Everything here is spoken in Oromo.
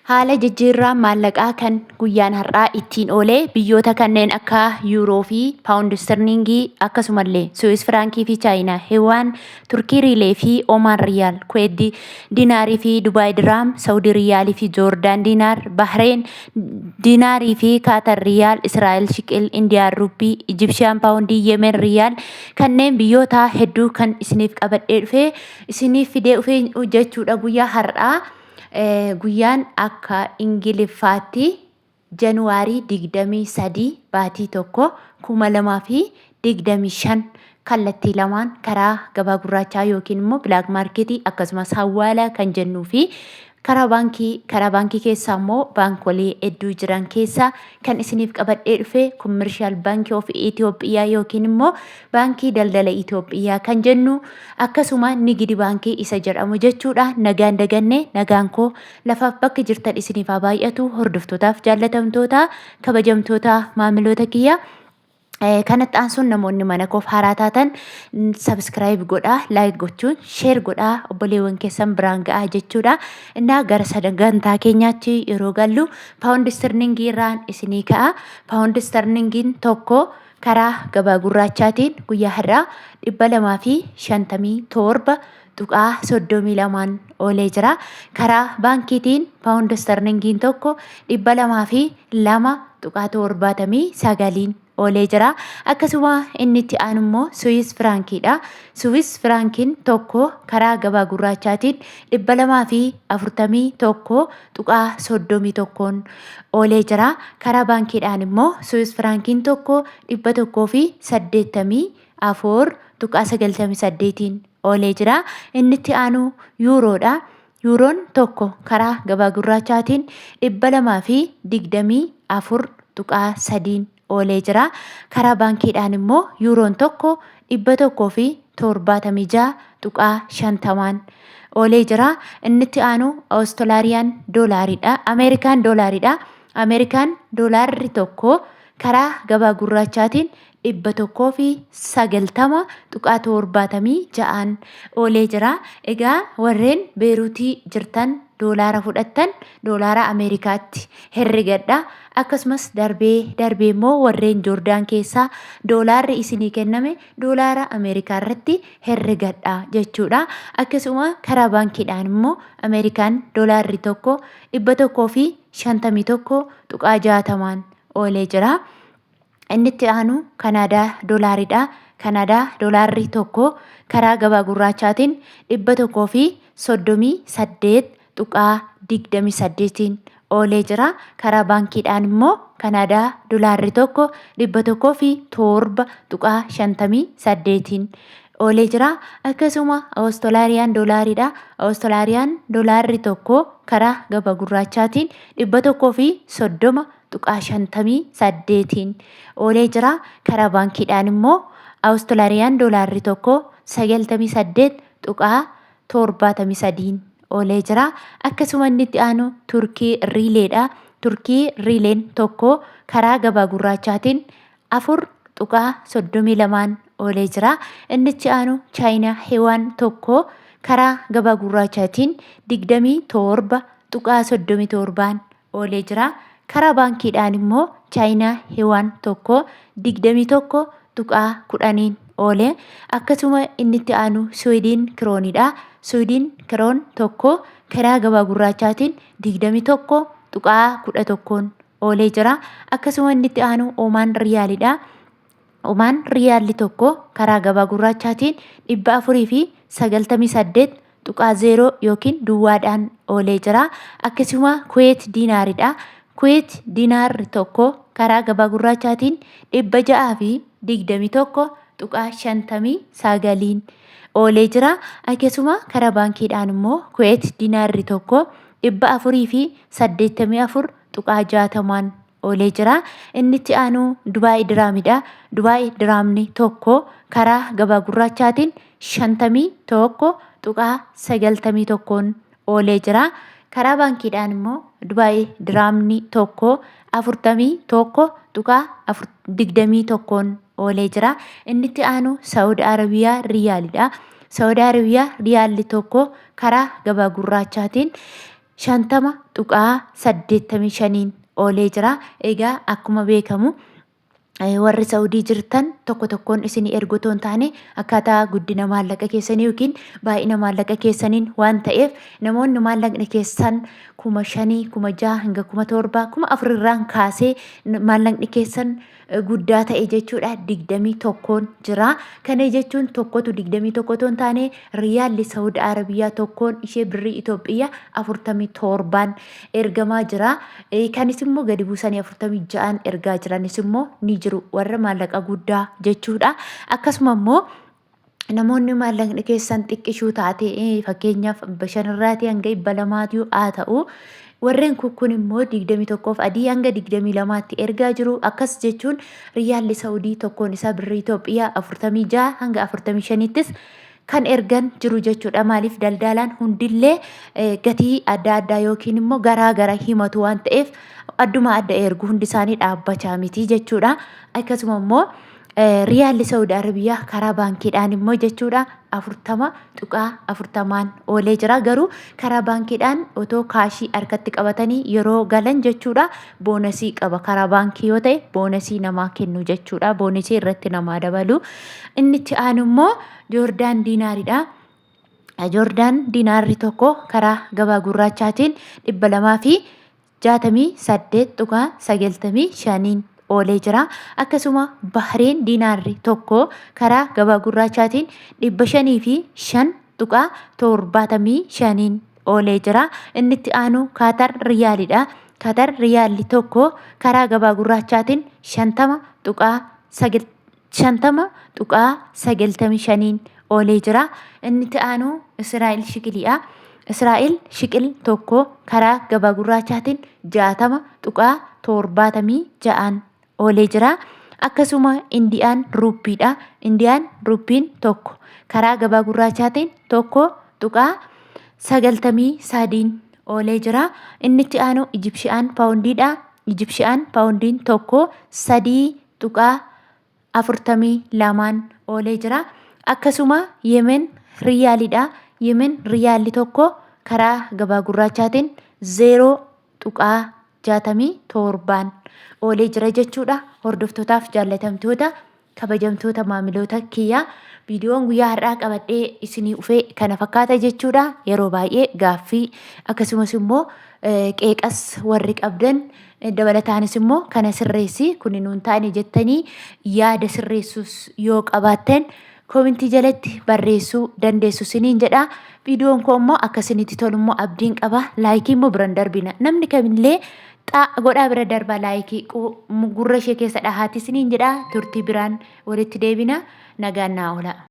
Haala jijjiirraa maallaqaa kan guyyaan har'aa ittiin oolee biyyoota kanneen akka Yuuroo fi Paawundi Istirliingii, akkasumallee Suwiis Firaankii fi Chaayinaa Hiwaan, Turkii Riilee fi Omaan Riyaal, Kuweet Diinaarii fi Dubaay Diraam, Saawudii Riyaalii fi Joordaan Diinaar, Bahreen Diinaarii fi Kaatar Riyaal, Israa'el Shiqil, Indiyaan Ruppii, Ijibshiyaan Paawundii, Yemen Riyaal, kanneen biyyoota hedduu kan isiniif qabadhee dhufee isiniif fidee dhufee jechuudha guyyaa har'aa. Guyyaan akka Ingiliffaatti Januwaarii 23 baatii 1 2025 kallattii lamaan karaa gabaa gurraachaa yookiin immoo black marketii akkasumas hawwaala kan jennuu fi karaa baankii keessaa immoo baankolee hedduu jiran keessaa kan isiniif qabadhee dhufe Commercial Bank of Itoophiyaa yookiin immoo Baankii Daldala Itoophiyaa kan jennu, akkasuma Nigidi Baankii isa jedhamu jechuudha. Nagaan daganne, nagaan koo lafaaf bakka jirtan isiniif haa baay'atu, hordoftootaaf jaallatamtoota, kabajamtoota maamiloota kiyya. Kanatti aansuun namoonni mana koof haaraa taatan subscribe godhaa, like gochuun share godhaa, obboleewwan keessan biraan ga'aa jechuudha. Innaa gara sagantaa keenyaatti yeroo gallu paawundi istirlingii irraan isinii ka'a. Paawundi istirlingiin tokko karaa gabaa gurraachaatiin guyyaa har'aa 257.32n oolee jira. Karaa baankiitiin paawundi istirlingiin tokko 202.79n oolee jira. Akkasuma inni itti aanu immoo Suwiis Firaankiidha. Suwiis Firaankiin tokko karaa gabaa gurraachaatiin 241.31n oolee jira. Karaa baankiidhaan immoo Suwiis Firaankiin tokko 184.98n oolee jira. Inni itti aanu Yuuroodha. Yuuroon tokko karaa gabaa gurraachaatiin 224.3n oolee jira. Karaa baankiidhaan immoo yuuroon tokko 176.50n oolee jira. Inni itti aanu Awustiraaliyaan doolaariidha. Ameerikaan doolaariidha. Ameerikaan doolaarri tokko karaa gabaa gurraachaatiin 190.76n oolee jira. Egaa warreen Beeruutii jirtan doolaara fudhattan doolaara Ameerikaatti herregadha. Akkasumas darbee darbee immoo warreen Joordaan keessaa doolaarri isinii kenname doolaara Ameerikaa irratti herregadha jechuudha. Akkasuma karaa baankiidhaan immoo Ameerikaan doolaarri tokko 151.60n oolee jira. Inni itti aanu Kanaadaa doolaaridha. Kanaadaa doolaarri tokko karaa gabaa gurraachaatiin 138.28n oolee jira. Karaa baankiidhaan immoo Kanaadaa doolaarri tokko 107.58n oolee jira. Akkasuma Awustiraaliyaan doolaaridha. Awustiraaliyaan doolaarri tokko karaa gabaa gurraachaatiin 130.58n oolee jira. Karaa baankiidhaan immoo Awustiraaliyaan doolaarri tokko 98.73n oolee jira. Akkasuma inni itti aanu Turkii Riileedha. Turkii Riileen tokko karaa gabaa gurraachaatiin 4.32n oolee jira. Inni itti aanu Chaayinaa Hiwaan tokko karaa gabaa gurraachaatiin 27.37n oolee jira. Karaa baankiidhaan immoo Chaayinaa Hiwaan tokko 21.10n oole. Akkasuma inni itti aanu Suwiidin Kiroonidha. Suwiidin Kiroon tokko karaa gabaa gurraachaatiin 21.11n oolee jira. Akkasuma inni itti aanu Omaan Riyaalidha. Omaan Riyaalli tokko karaa gabaa gurraachaatiin 498.0 yookiin duwwaadhaan oolee jira. Akkasuma Kuweet Diinaaridha. Kuweet Diinaarri tokko karaa gabaa gurraachaatiin 621.59n oolee jira. Akkasuma karaa baankiidhaan immoo Kuweet Diinaarri tokko 484.60n oolee jira. Inni itti aanu Dubaay Diraamidha. Dubaay Diraamni tokko karaa gabaa gurraachaatiin 51.91n oolee jira. Karaa baankiidhaan immoo Dubaay Diraamni tokko 41.21n oolee jira. Inni itti aanu Saawud Arabiyaa Riyaalidha. Saawud Arabiyaa Riyaalli tokko karaa gabaa gurraachaatiin 50.85n oolee jira. Egaa akkuma beekamu warri Saudii jirtan tokko tokkoon isinii ergu otoo hin taane, akkaataa guddina maallaqa keessanii yookiin baay'ina maallaqa keessaniin waan ta'eef, namoonni maallaqni keessan 5,000, 6,000 hanga 7,000, 4,000 irraan kaasee maallaqni keessan guddaa ta'e jechuudha, 21n jira. Kana jechuun tokkotu 21 otoo hin taane, riyaalli Saudi Arabiyaa tokkoon ishee birrii Itoophiyaa 47n ergamaa jira. Kanis immoo gadi buusanii 46n ergaa jiranis immoo ni jiru, warra maallaqa guddaa jechuudha. Akkasuma immoo namoonni maallaqni keessan xiqqishuu taate, fakkeenyaaf 500rraatii hanga 200tii haa ta'u, warreen kun immoo 21f adii hanga 22tti ergaa jiru. Akkas jechuun riyaalli Saudii tokkoon isaa birrii Itoophiyaa 46 hanga 45ttis kan ergan jiru jechuudha. Maaliif, daldaalaan hundillee gatii adda addaa yookiin immoo garaa gara himatu waan ta'eef, adduma adda ergu, hundi isaanii dhaabbachaa miti jechuudha. Akkasuma immoo riyaalli Saudi Arabiyaa karaa baankiidhaan immoo jechuudha 40.40n oolee jira. Garuu karaa baankiidhaan otoo kaashii harkatti qabatanii yeroo galan jechuudha boonasii qaba. Karaa baankii yoo ta'e boonasii namaa kennu jechuudha. Boonasii irratti namaa dabalu. Inni itti aanu immoo Joordaan diinaaridha. Joordaan diinaarri tokko karaa gabaa gurraachaatiin 268.95n oolee jira. Akkasuma Bahreen diinaarri tokko karaa gabaa gurraachaatiin 505.75n oolee jira. Inni itti aanu Kaatar riyaalidha. Kaatar riyaalli tokko karaa gabaa gurraachaatiin 50.95n oolee jira. Inni itti aanu Israa'el shiqiliidha. Israa'el shiqil tokko karaa gabaa gurraachaatiin 60.76n oolee jira. Akkasuma Indiyaan ruuppiidha. Indiyaan ruuppiin tokko karaa gabaa gurraachaatiin 1.93n oolee jira. Inni itti aanu Ijipshiyaan paawundiidha. Ijipshiyaan paawundiin tokko 3.42n oolee jira. Akkasuma Yemen riyaalidha. Yemen riyaalli tokko karaa gabaa gurraachaatiin 0.67n oolee jira jechuudha. Hordoftootaaf jaallatamtoota, kabajamtoota maamiloota kiyyaa, viidiyoon guyyaa har'aa qabadhee isinii dhufee kana fakkaata jechuudha. Yeroo baay'ee gaaffii akkasumas immoo qeeqas warri qabdan, dabalataanis immoo kana sirreessi, kun nuun taane jettanii yaada sirreessus yoo qabaattan, koomintii jalatti barreessuu dandeessu siniin jedha. Viidiyoon koo immoo akka isinitti tolu immoo abdiin qaba. Laayikii immoo biran darbina. Namni kamillee xaa godhaa bira darbaa, laayikii gurra ishee keessa dhahaati siniin jedha. Turtii biraan walitti deebina. Nagaan naa oola.